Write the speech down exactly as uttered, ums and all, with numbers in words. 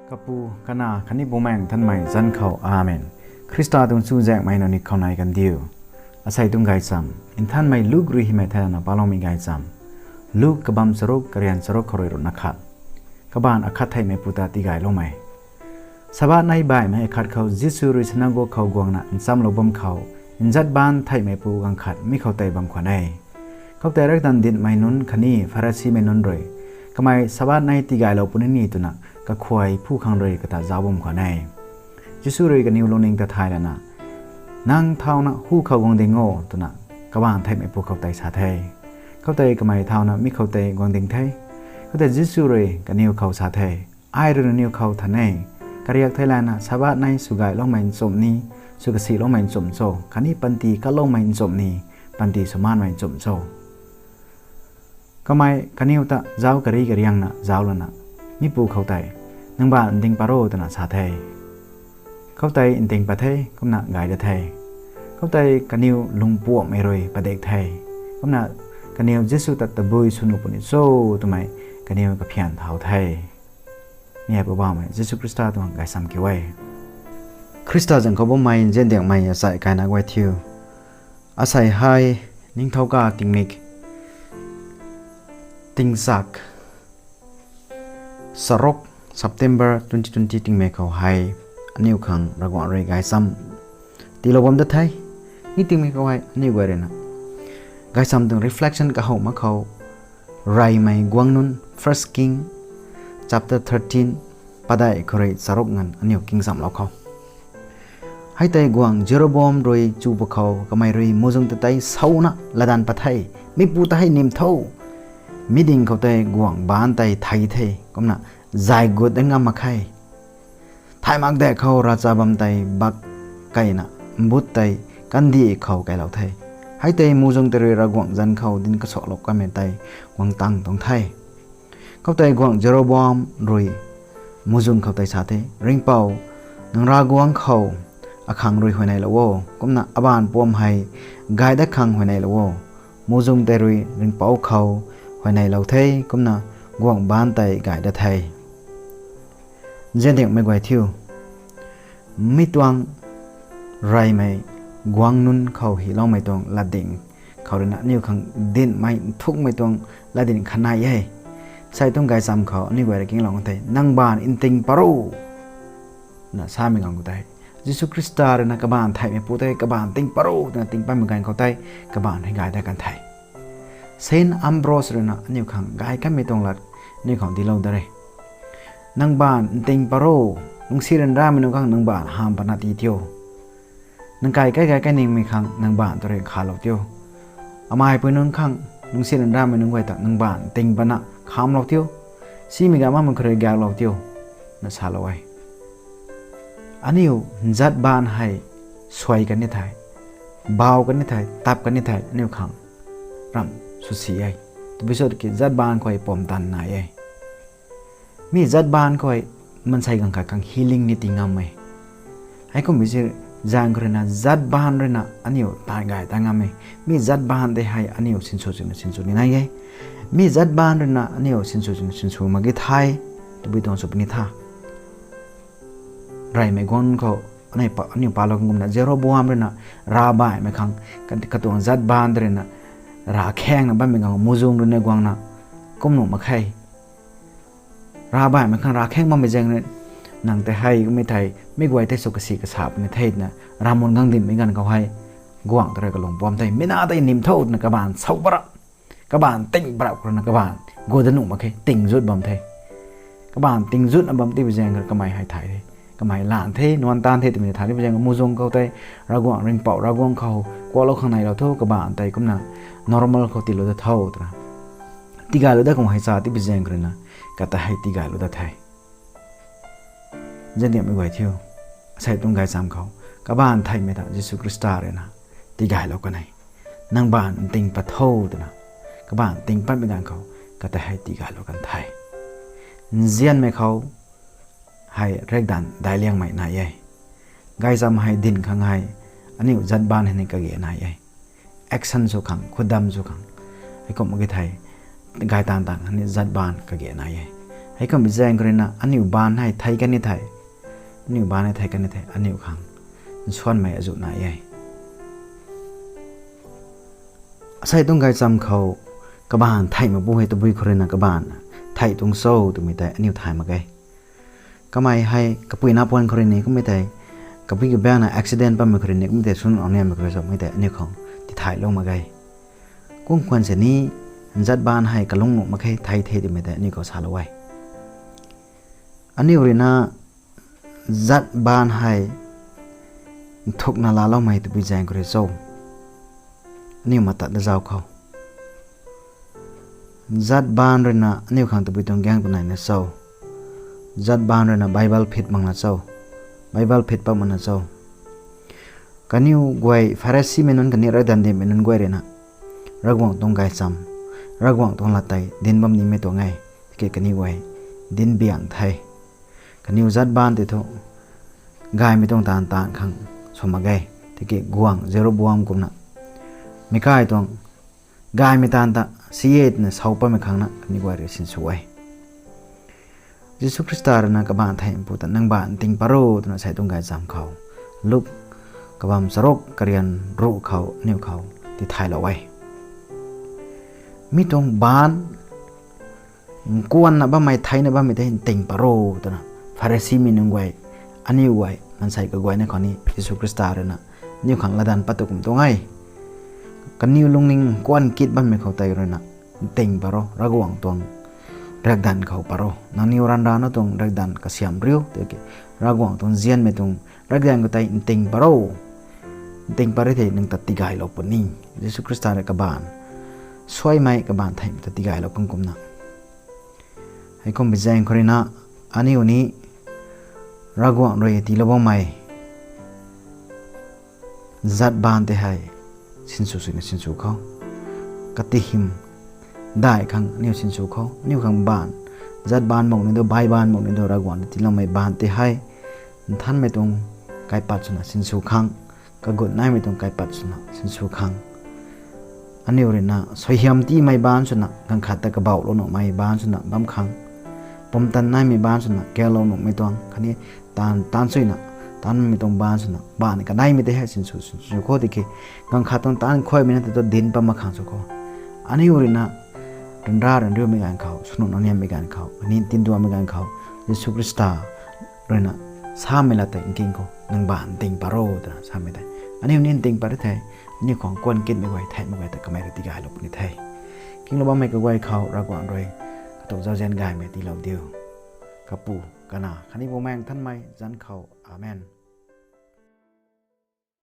Kapu, Kanac khatni Bumaengh Nthanmei zanc khou, Amen. Khrista tuang chuzaenghmei nangniw khou nai kandiu. Asei tuang gaychamv, Nthanmei Luk rui hymei thei lana paloumei gaychamv. Luk kabamv charuk, karian charuk khou rui ruhna khat. Kabaanv akhat theihmeipu ta tigayloumei. Sabbath nei baihmei akhat khou Jisu rui sinagog khou guangna nchamlou bam khou, nzatbaanv theihmeipu ganv khat mi khou tei bam khwan e. Khoutei riakdanv dinhmei nunc khatni Pharisimei nunc rui, Kamei Sabbath nei tigaylou puni ni? twna kakhuay phu khang rui kata zauc bam khwan e. Jisu rui kaniw lungning ta thay lana, Nang thauna hu khou guang ding o? twna kabaanv theihmeipu khou tei sa the. Khoutei kamei thauna mi khou tei guang ding the. Khoutei Jisu rui kaniw khou sa the, Ai rui nangniw khou than e, kariak theilayna Sabbath nei swgayloumei nchumh ni, sw kasiloumei nchumh cho, khatni panty katloumei nchumh ni, panty swmaanmei nchumh cho? Kamei kaniw ta zauc kari kariangna zauc lana, mipu khou tei, Nang baanv nting pat ro? twna sa the. Khoutei nting pat the, kumna gay dat the. Khoutei kaniw lungpuamhmei rui padik the. Kumna kaniw Jisu ta tabui sw nuh puni cho twmei kaniw kaphian thau the. Mi hei Poubauhmei Jisu Khrista tuang gaychamv kiu e. Khrista zanc khou bammei nziandiangmei achai kaina guay thiu. Asei hei ningthouka tingmik, tingchak, charuk, September twenty twenty tingmik khou hei aniu khang Ravguangc rui gaychamv tiilou bam da the. Mi tingmik khou hei aniu guay ruina gaychamv tuang reflection kahowh mak khou, reymei guang nunc, First King chapter thirteen, padeih khou rui charuk nganv aniu kingchamlou khou, hei tei guangc Jeroboam rui chu pwkhou kamei rui muhzwng ta tei souna latdanv pat the, mipu ta hei nim tho. Mi ding khou tei guangc baanc tei thei the, kumna zay gut dat ngam mak khe. Thay mak de khou ravcha bam tei bak keyna, mbut tei kandih khou keylou the. Hei tei muhzwng tei rui Ravguangc zanc khou dinc kasuaklou kanmei tei guang tang tuang the. Khoutei guangc Jeroboam rui muhzwng khou tei sa the, Ringhpouc, nang Ravguangc khou akhang rui huayneylou o, kumna abaanv puam hei gay dat khang huayneylou o. Muhzwng tei rui Ringhpouc khou huayneylou the, kumna guangc baanc tei gay dat the. Nziandiangmei guay thiu, mi tuang reymei guang nunc khou hyloumei tuang latding khou ruina aniu khang dinhmei nthukmei tuang latding khat nai e. Asei tuang gaychamv khou aniu guay rui kinglou kan the, Nang baanv nting pat ro, na samei ganv khou tei, Jisu Khrista ruina kabaanv theihmeipu tei kabaanv nting pat ro twna ting patmei ganv khou tei, kabaanv hei gay dat kan the. Saint Ambrose ruina aniu khang gay kanmei tuang lat aniu khang dinclou da re. Nang baanv nting pat ro, lungcsi ryanramei nunc khang nang baanv hamh patna ti tio. Nang kai kai gay kaningmei khang nang baanv ta rui khalou tio. Ameipui nunc khang, lungcsi ryanramei nunc guay ta nang baanv nting patna khamlou tio. Simei ganv makmei khou rui gaeklou tio, na salou e. Aniu nzatbaanv hei suai kan ni thei, bau kan ni thei, tap kan ni thei, aniu khang ramh swsi e. Tabui cho tiki nzatbaanv khou hei pumtan nai e. Mi nzatbaanv khou hei maansei ganv khat khang healing ni ti ngam e. Heikumhmei se zaeng khou ruina nzatbaanv ruina aniu taanv gay ta ngam e. Mi nzatbaanv tei hei aniu sinsw swna sinsw ni nai e. Mi nzatbaanv ruina aniu sinsw swna sinsw mak ge the. Tabui tuang sw puni tha. Reymei guang khou aniu pa, aniu palou kan kumna Jeroboam ruina ravbaihmei khang ka, katuang nzatbaanv tei ruina ravkhaengna bammei ganv muhzwng ruina guangna kum nuh mak khe. Ravbaihmei khang ravkhaeng bammei zaeng rui, nang tei hei kummei thei, mi guay tei sw kasi kasa puni the twna ravmun gang dinhmei ganv khou hei, guangc ta rui kalung puam the, mi na tei nim tho twna kabaanv sau para, kabaanv ting para khou ruina kabaanv gut dat nuh mak khe, ting zut bam the. Kabaanv ting zutna bam tipui zaeng khou kamei hei thay the. Kamei lan the, nuan taan the twmei thay tipui zaeng khou muhzwng khou tei Ravguangc Ringhpouc Ravguangc khou kuaklou khang neilou tho, kabaanv tei kumna normal khou tiilou dat tho twna tigaylou dat khang hei sa tipui zaeng khou ruina kata hei tigaylou dat the. Nziandiangmei guay thiu, asei tuang gaychamv khou kabaanv theihmei ta Jisu Khrista ruina tigaylou kan e. Nang baanv nting pat tho twna kabaanv nting patmei ganv khou kata hei tigaylou kan the. Nzianmei khou hei riakdanv daic liangmei nai e. Gaychamv hei dinc khang hei aniu nzatbaanv hei ni kage nai e. Action sw khang, khutdam sw khang, heikumh mak ge thei, gay taanv taanv hei ni nzatbaanv kage nai e. Heikumbi zaeng khou ruina aniu baanc hei thei kan ni thei, aniu baanc hei thei kan ni thei aniu khang nsuanmei azuh nai e. Asei tuang gaychamv khou kabaanc theih mak bu hei tabui khou ruina kabaanc theih tuang cho twmei tei aniu thay mak ge. Kamei hei kapui nac puan khou rui ni kummei tei, kapui kabaengna accident bammei khou rui ni kummei tei, swn aniammei khou rui samei tei aniu khang tithaylou mak ge. Kum khwan sini, nzat baanc hei kalung nuh mak khe, thei the twmei tei aniu khou salou e. Aniu ruina nzat baanc hei nthukna laaloumei tabui zaeng khou rui cho? Aniu matat da zauc khou, nzat baanc ruina aniu khang tabui tuang gaeng panaina cho? Nzat baanc ruina Bible phit makna cho? Bible phit pat makna cho? Kaniw guay Pharisimei nunc khatni riakdanv dinhmei nunc guay ruina Ravguangc tuang gaychamv, Ravguangc tuang lat tei dinc bam nimei tuang e. Tiki kaniw guay dinc biang the. Kaniw nzat baanc tei thu gaymei tuang taanv taanv khang sw mak ge. Tiki guangc Jeroboam kumna, meic kai tuang gaymei taanv ta si e twna sau patmei khang na kaniw guay rui sinsw e. Jisu Khrista ruina kabaanc theih pu ta nang baanc nting pat ro twna asei tuang gaychamv khou, Luk kabam charuk karian ruh khou aniu khou tithaylou e. Mi tuang baanc nkuanna bammei, theina bammei tei nting pat ro twna Pharisimei nunc guay, aniu guay maansei kaguayna khou ni Jisu Khrista ruina aniu khang latdanv pat tu kum tuang e. Kaniw lungning nkuan kit bammei khou tei ruina nting pat ro, Ravguangc tuang riakdanv khou pat ro. Nangniw ryanrana tuang riakdanv kasiamh riu, tiki Ravguangc tuang nzianmei tuang riakdanv khou tei nting pat ro. Nting pat ri thei nang ta tigaylou puni. Jisu Khrista rui kabaanc suaimei, kabaanc theihmei ta tigaylou khang kumna, heikumbi zaeng khou ruina aniu ni Ravguangc rui tiilou bammei nzat baanc tei hei sinsw swna sinsw khou, katihym daih khang aniu sinsw khou, aniu khang baanc, nzat baanc mak ni do, baih baanc mak ni do, Ravguangc rui tiiloumei baanc tei hei nthanmei tuang kaipat swna sinsw khang, kagut naimei tuang kaipat swna sinsw khang, aniu ruina suaihiam tiimei baanc swna, ganv khat ta kabauhlou nuhmei baanc swna bam khang, pumtan naimei baanc swna, gaelou nuhmei tuang khatni taanv, taanv suina, taanv makmei tuang baanc swna, baanc kaneimei tei hei sinsw, sinsw khou tiki, ganv khat tuang taanv khuaymei na tei thu dinc pat mak khang sw khou, aniu ruina ryanra ryanriumei ganv khou, swnuh nangniammei ganv khou, khatni tinduanmei ganv khou, Jisu Khrista ruina samei lat tei nking khou nang baanc nting pat ro twna samei tei aniu ni nting pat ri thei, aniu khang nkuan kitmei guay, theihmei guay ta kamei rui tigaylou puni the. Kinglou bammei kaguay khou Ravguangc rui katuang zauzian gaymei tiilou diu. Kapu, Kanac khatni Bumaengh Nthanmei zanc khou. Amen.